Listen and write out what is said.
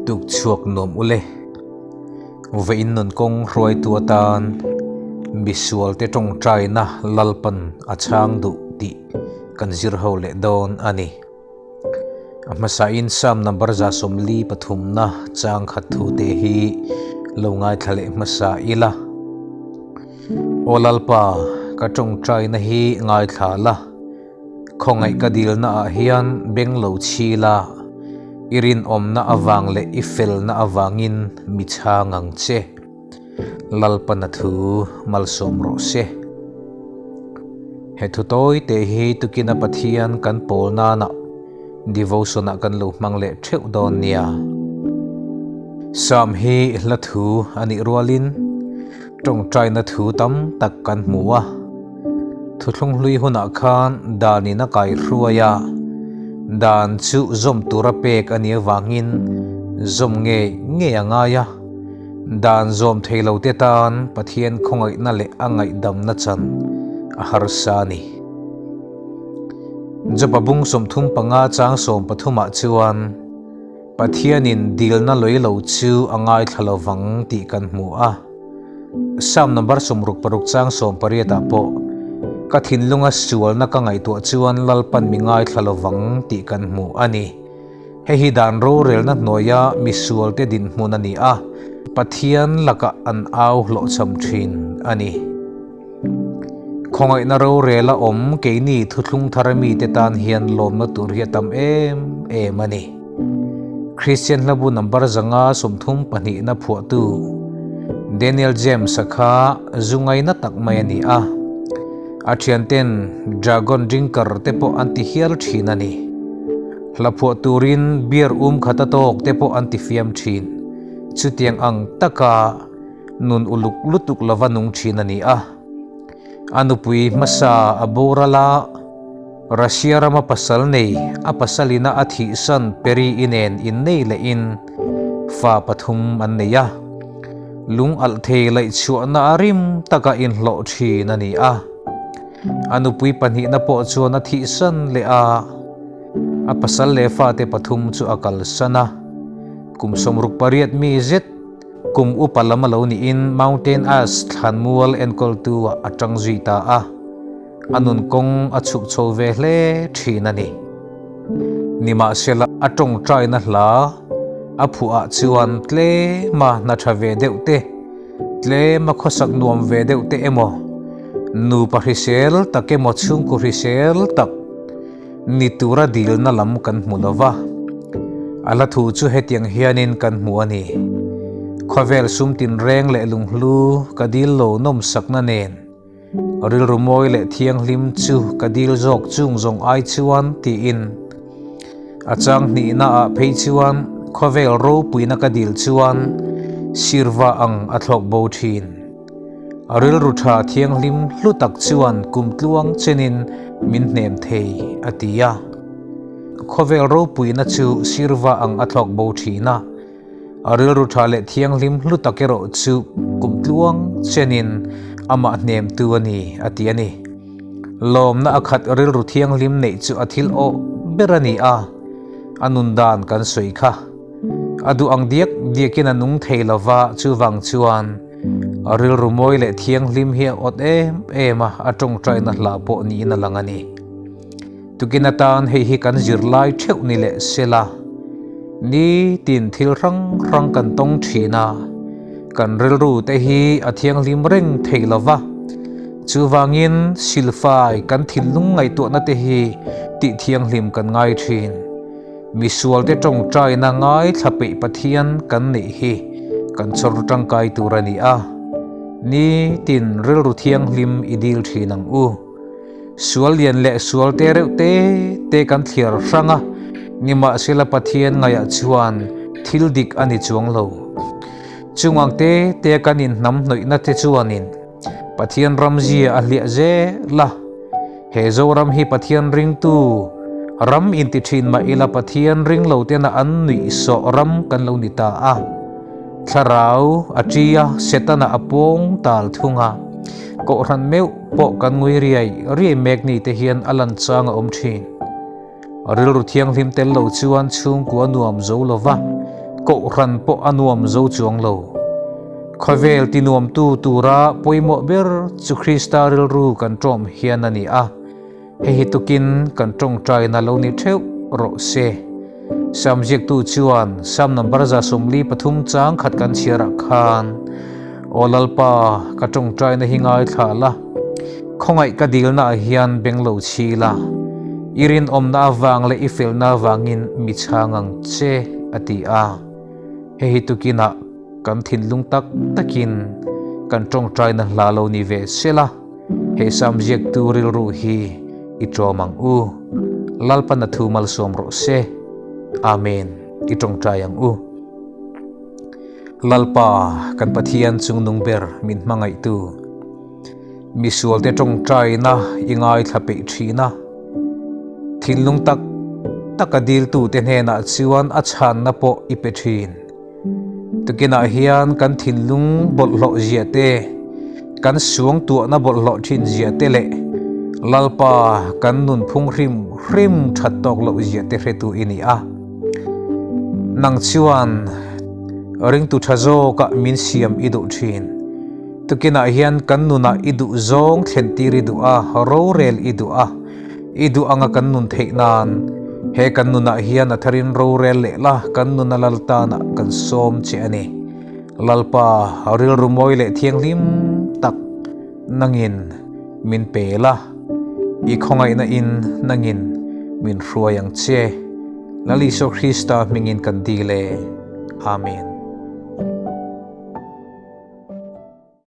Tuk chhuak nuam ule. Vawiin nun kawng hruaitu atan misualte tawngtaina Lalpan a chhang duh tih kan zir ho leh dawn a ni. A hmasain Psalm number 143 na chang khat thu te hi lo ngaithla leh hmasa ila. Aw Lalpa, ka tawngtaina hi ngaithla la. Khawngaih ka dilna ah hian beng lo chhi la, i rinawmna avang leh i felna avangin mi chhang ang che. Lalpana thu malsawm rawh se. He thu tawi te hi tukina Pathian kan pawl nana devotion ah kan lo hmang leh theuh dawn nia. Psalm hi hla thu a nih rualin tawngtaina thu tam tak kan hmu a. Thuthlung hlui hunah khan danin a kai hruai a, dan chu zawm tura pek a nih avangin zawm ngei ngei a ngai a. Dan zawm thei lo te tan Pathian khawngaihna leh a ngaihdamna chan a harsa a ni. Joba bung 35 chang 13 ah chuan Pathianin dilna lawih lo chu a ngaithla lo vang tih kan hmu a. Psalm number 66 chang 18 ah pawh ka thinlunga sualna ka ngaihtuah chuan Lalpan mi ngaithla lo vang tih kan hmu a ni. Hei hi dan rorelna hnuaia misualte dinhmun a ni a, Pathian lakah an au hlawhchham thin a ni. Khawngaihna rorela awm keini thuthlung thar mite tan hian lawmna tur hi a tam em em a ni. Kristian hlabu number 532 na phuahtu Daniel James-a kha zu ngaina tak mai a ni a. A thianten Dragon Drinker te pawh an ti hial thin a ni. Hla phuah turin beer um khat a tawk te pawh an ti fiam thin. Chutiang ang taka nun uluk lutuk lova nung thin a ni a. A nupui hmasa a boral a, Russia rama pasal nei a pasalina a thihsan Peri i nen innei lehin fa pathum an nei a. Lung alh thei laih chhuahna a rim taka inhlawh thin a ni a. A nupui pahnihna pawh chuan a thihsan leh a, a pasal leh fate pathum chu a kalsan a. Kum 68 mi zet kum upa lam a lo niin Mountain Ash thlanmual enkawltu ah a tang zui ta a, a nun kawng a chhuk chho ve hle thin a ni. Nimahsela a tawngtaina hla a phuah ah chuan tlema hna tha ve deuh te, tlema khawsak nuam ve deuh te emaw, nupa hrisel tak emaw chhungkaw hrisel tak ni tura dilna lam kan hmu lo va. A la thu chu hetiang hianin kan hmu a ni. Khawvel sum tinreng leh lunghlu ka dil lo nawmsakna nen rilru mawi leh thianghlim chu ka dil zawk chung zawng ai chuan tiin a chang hnihna ah phei chuan khawvel ropuina ka dil chuan sirva ang a thlawk bo thin. A rilru tha thianghlim hlu tak chuan kum tluang chenin min hnem thei, a ti a. Khawvel ropuina chu sirva ang a thlawk bo thin a, a rilru tha leh thianghlim hlu tak erawh chu kum tluang chenin amah hnemtu a ni, a ti a ni. Lawmna a khat rilru thianghlim neih chu a thil awh ber a ni a, a nun dan kan sawi kha. A duh ang diak diakin a nung thei lova, chuvang chuan a rilru mawi leh thianghlim hi a awt em em a, a tawngtaina hla pawh niin a lang a ni. Tukin atan hei hi kan zirlai theuh ni leh sela, nitin thil hrang hrang kan tawng thin a, kan rilru te hi a thianghlim reng thei lova, chuvangin silfai kan thinlung ngaihtuahna te hi tih thianghlim kan ngai thin. Misualte tawngtaina ngaithla peih Pathian kan neih hi kan chawr tangkai tur a ni a. Nitin rilru thianghlim i dil thin ang u. Sual lian leh sual te reuh te te kan thliar hrang a, nimahsela Pathian ngaihah chuan thil dik a ni chuang lo. Chungang te te kan inhnam hnawihna te chuanin Pathian ramzia a hliah zel a. He Zoram hi Pathian ringtu ram inti thin mah ila Pathian ring lo tena an nuih sawh ram kan lo ni ta a. Thlarau a ṭi a, Setana a pawng tal thung a. Kohhran meuh pawh kan ngui riai riai mek ni te hian a lan chang a awm thin. Rilru thianghlim tel lo chuan chhungkua nuam zo lo va. Kohhran pawh a nuam zo chuang lo. Khawvel tinuamtu tura pawimawh ber chu Krista rilru kan ṭawm hian a ni a, hei hi tukin kan ṭawngṭaina lo ni ṭheuh rawh se. Sam ziaktu chuan Sam number 43 chang khat kan chhiarah khan, Aw Lalpa, ka ṭawngṭaina hi ngaithla la, khawngaih ka dilnaah hian beng lo chhi la, i rinawmna avang leh i felna avangin mi chhang ang che, a ti a. Hei hi tukinah kan thinlung tak takin kan ṭawngṭaina hla lo ni ve sela, he Sam ziaktu rilru hi i ṭawm ang u. Lalpana thu malsawm rawh se. Amen. I ṭawngṭai ang u. Lalpa, kan Pathian chungnung ber min hmangaihtu, misualte tawngtaina i ngaithla peih thin a, thinlung tak taka diltute hnenah chuan a chhanna pawh i pe thin. Tukinah hian kan thinlung bawlhhlawh zia te, kan suangtuahna bawlhhlawh thin zia te leh Lalpa kan nunphung hrim hrim that tawk loh zia te hretu i ni a. Nang chuan ringtu tha zawkah min siam i duh thin. Tukinah hian kan nunah i duh zawng thlen tir i duh a, rorel i duh a, i duh anga kan nun theih nan he kan nunah hian a tharin rorel leh la kan nuna lal tanah kan sawm che a ni. Lalpa rilru mawi leh thianghlim tak nangin min pe la, i khawngaihna in nangin min hruai ang che. Lal Isua Krista hmingin kan dil e. Amen.